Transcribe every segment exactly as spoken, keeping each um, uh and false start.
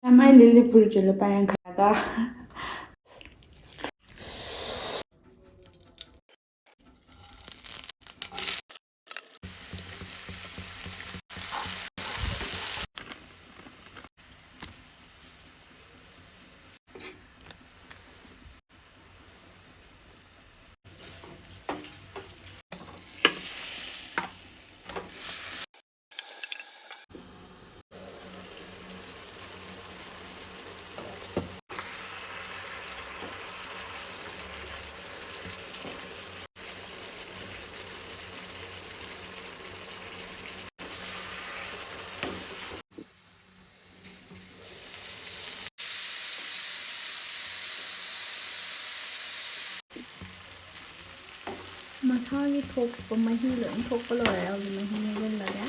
ꯌꯥꯝ, ꯑꯩ ꯂꯤꯂꯤ ꯐꯨꯔꯤꯠꯁꯦ ꯂꯨꯄꯥ ꯌꯥꯡꯈꯩꯒ꯫ ꯃꯁꯥꯒꯤ ꯊꯣꯛꯄ ꯃꯍꯤ ꯂꯣꯏ ꯊꯣꯛꯄ ꯂꯣꯏꯔꯦ꯫ ꯍꯧꯖꯤꯛ ꯃꯍꯤ ꯍꯩꯖꯤꯜꯂꯒꯦ꯫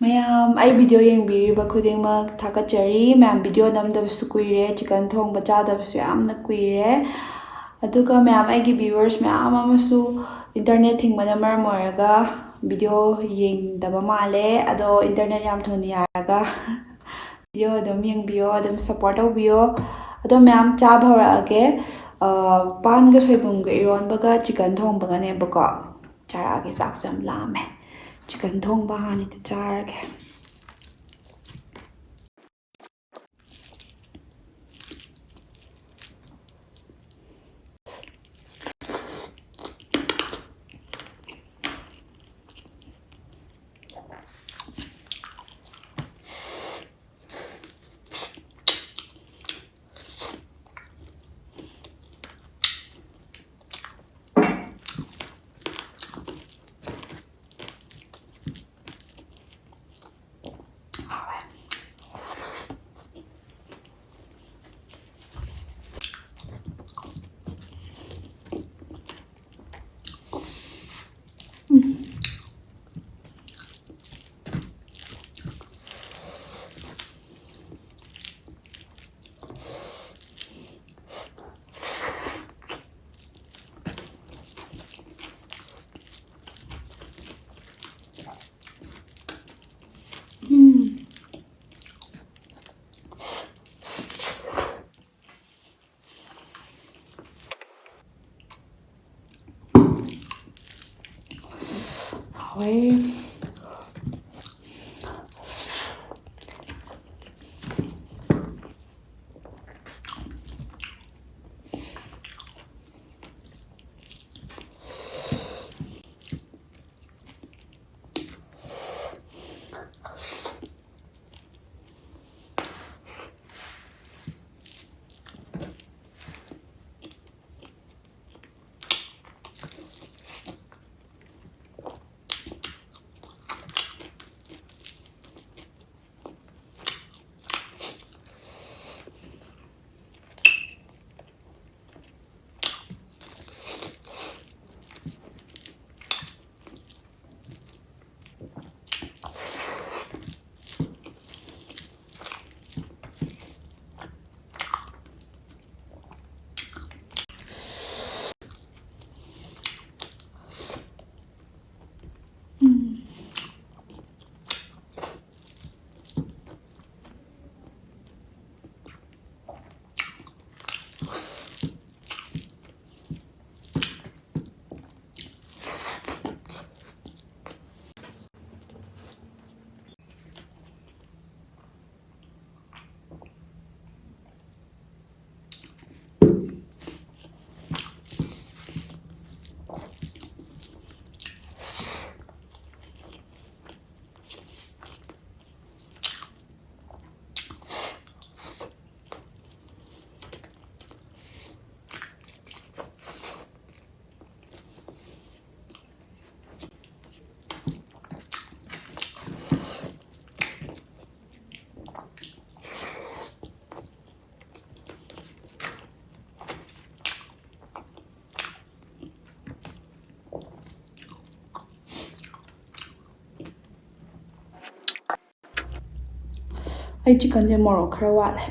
ꯃꯌꯥꯝ, ꯑꯩ video ꯌꯦꯡꯕꯤꯔꯤꯕ ꯈꯨꯗꯤꯡꯃꯛ ꯊꯥꯒꯠꯆꯔꯤ꯫ ꯃꯌꯥꯝ, video ꯅꯝꯗꯕꯁꯨ ꯀꯨꯏꯔꯦ, chicken ꯊꯣꯡꯕ ꯆꯥꯗꯕꯁꯨ ꯌꯥꯝꯅ ꯀꯨꯏꯔꯦ꯫ ꯑꯗꯨꯒ ꯃꯌꯥꯝ, ꯑꯩꯒꯤ viewers ꯃꯌꯥꯝ ꯑꯃꯁꯨ internet ꯊꯤꯡꯕꯅ ꯃꯔꯝ ꯑꯣꯏꯔꯒ video ꯌꯦꯡꯗꯕ ꯃꯥꯜꯂꯦ꯫ ꯑꯗꯣ internet ꯌꯥꯝ ꯊꯨꯅ ꯌꯥꯔꯒ video ꯑꯗꯨꯝ ꯌꯦꯡꯕꯤꯌꯣ, ꯑꯗꯨꯝ support ꯇꯧꯕꯤꯌꯣ꯫ ꯑꯗꯣ ꯃꯌꯥꯝ, ꯆꯥꯕ ꯍꯧꯔꯛꯑꯒꯦ꯫ ꯑ, ꯄꯥꯟꯒ ꯁꯣꯏꯕꯨꯝꯒ ꯏꯔꯣꯟꯕꯒ chicken ꯊꯣꯡꯕꯒꯅꯦꯕꯀꯣ꯫ ꯆꯥꯔꯛꯑꯒꯦ, ꯆꯥꯛꯁꯨ ꯌꯥꯝ ꯂꯥꯝꯃꯦ꯫ Chicken ꯊꯣꯡꯕ ꯍꯥꯟꯅ ꯍꯦꯛꯇ ꯆꯥꯔꯒꯦ꯫ ꯑꯩ ꯆꯤꯛꯀꯟꯁꯦ ꯃꯣꯔꯣꯛ ꯈꯔ ꯋꯥꯠꯂꯦ꯫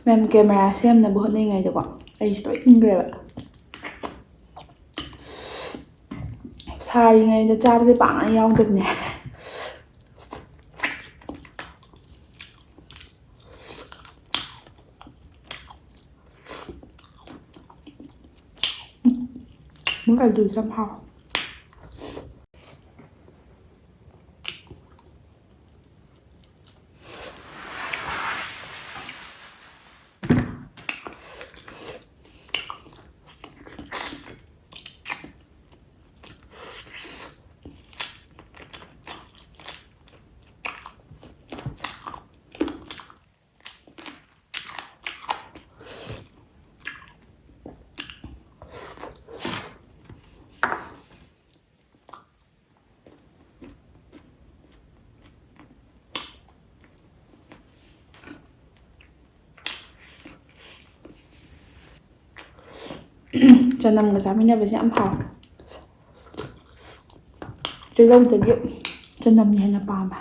ꯃꯦꯝ, ꯀꯦꯃꯦꯔꯥ ꯁꯦꯝꯅꯕ ꯍꯣꯠꯅꯔꯤꯉꯩꯗꯀꯣ ꯑꯩꯁꯦ ꯂꯣꯏ ꯏꯪꯈ꯭ꯔꯦꯕ꯫ ꯁꯥꯔꯤꯉꯩꯗ ꯆꯥꯕꯁꯦ ꯄꯥꯛꯅ ꯌꯥꯎꯗꯕꯅꯦ꯫ ꯃꯣꯏ ꯑꯂꯨꯁꯦ ꯌꯥꯝ ꯍꯥꯎ꯫ ꯆꯅꯝꯒ ꯆꯥꯃꯤꯟꯅꯕꯁꯦ ꯌꯥꯝ ꯍꯥꯎꯋꯦ꯫ ꯇꯤꯜꯍꯧꯗꯒꯤ ꯆꯅꯝꯅ ꯍꯦꯟꯅ ꯄꯥꯝꯃꯦ꯫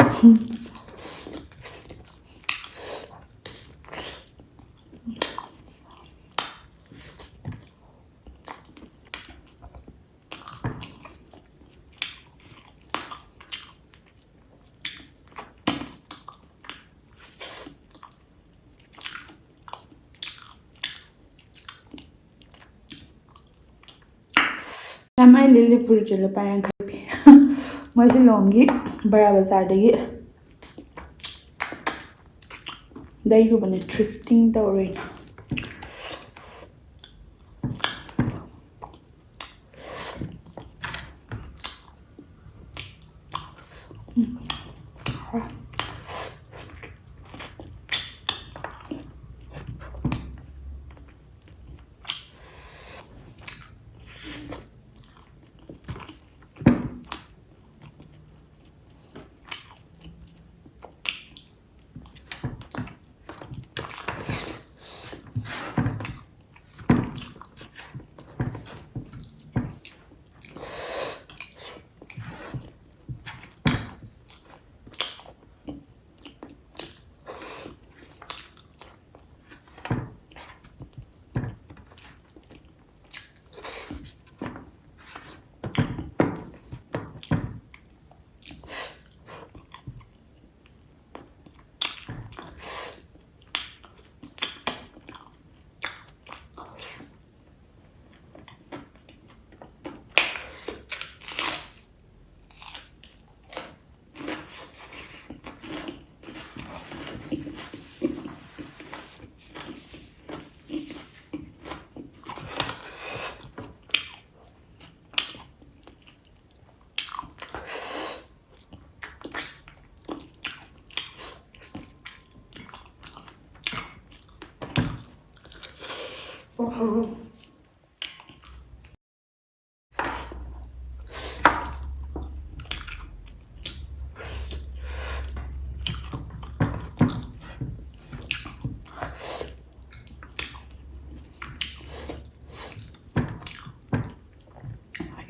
ꯌꯥꯝ, ꯑꯩ ꯂꯤꯠꯂꯤ ꯐꯨꯔꯤꯠꯁꯦ ꯂꯨꯄꯥ ꯌꯥꯡꯈꯩ ꯄꯤ꯫ ꯃꯣꯏ ꯁꯤꯂꯣꯡꯒꯤ ꯕꯔꯥ ꯕꯖꯥꯔꯗꯒꯤ ꯂꯩꯔꯨꯕꯅꯦ, thrifting ꯇꯧꯔꯦꯅ꯫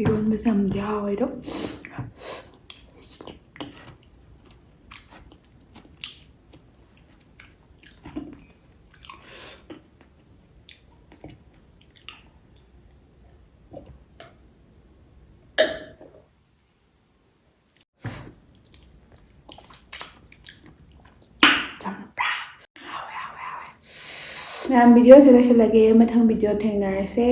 ꯏꯔꯣꯟꯕꯁꯦ ꯌꯥꯝꯗꯤ ꯍꯥꯎꯋꯦ ꯑꯗꯣ꯫ ꯆꯝꯄ꯭ꯔꯥ꯫ ꯍꯥꯎꯋꯦ, ꯍꯥꯎꯋꯦ, ꯍꯥꯎꯋꯦ꯫ ꯃꯌꯥꯝ, video ꯁꯦ ꯂꯣꯏꯁꯤꯜꯂꯒꯦ, ꯃꯊꯪ video ꯊꯦꯡꯅꯔꯁꯦ꯫